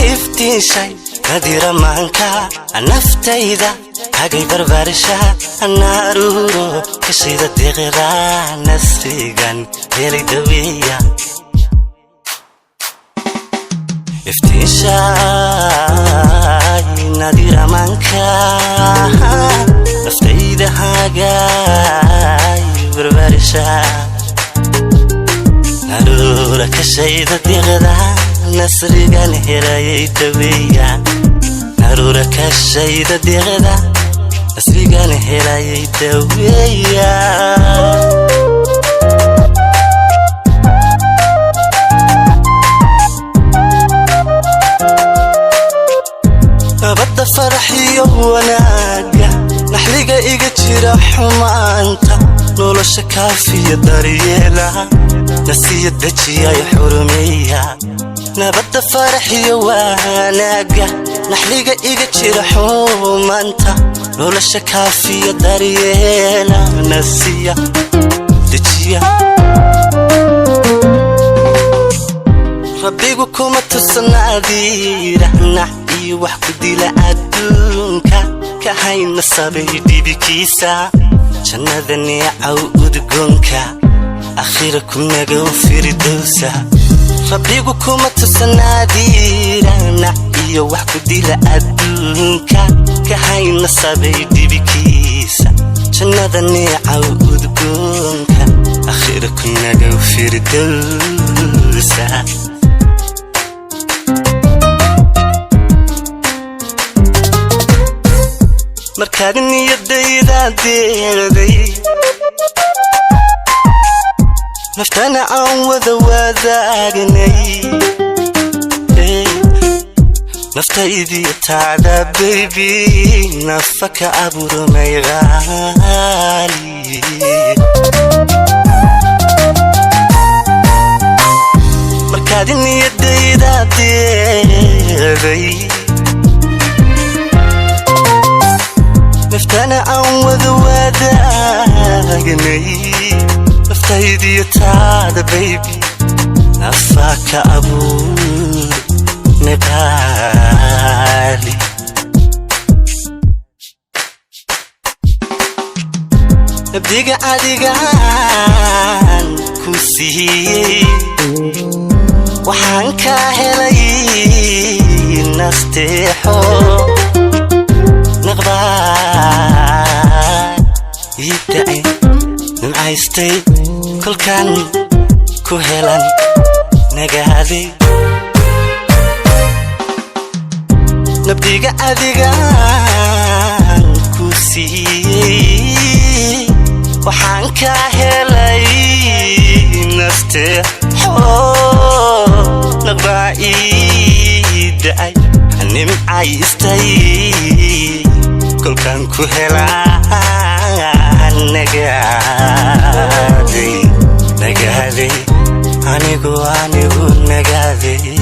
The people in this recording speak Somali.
Iftiinshay nadira maanka naftayda hagay barbaarisha naaruuro kashida deeqda nasrigan helay daweya. Iftiinshay nadira maanka naftayda hagay barbaarisha naruura kashayda deeqda nasrigan helayay daweya, naruura kashayda deeqda nasrigan helayay daweya. Nabadda faraxiyo wanaaga naxliga iga jira xumaanta nolosha kaafiya daryeela nasiya dejiyay xurumeeya. Nabadda faraxiyo wanaaga naxliga iga jira xumaanta nolosha kaafiya daryeela nasiya dejiya. Rabbigu kuma tusnaadiira nax iyo wax ku dila adduunka ka hayna sabay dhibikiisa jannada neecaw udgoonka akhira ku nagow firdowsa. Rabbigu kuma tusnaadiira nax iyo wax ku dila adduunka ka hayna sabay dhibikiisa jannada neecaw udgoonka akhira ku nagow firdowsa. Markaad niyadayda deeday naftana aan wada wadaagnay, naftaydiyo taada baby nafa ka abuurmay qaali. Markaad niyadayda deeday naftana aan wada wadaagnay, naftaydiyo taada baby nafa ka abuur miqaali. Nabdiga adigaan ku siiyey waxaan kaa helay nasteexo naqbaa ii da'ay nimcaystay kolkaan ku helan nagaaday. Nabdiga adigaan ku siiyey waxaan kaa helay nasteexo naqbaa ii da'ay nimcaystay kolkaan ku helaan nagaaday, nagaaday anigu nagaaday.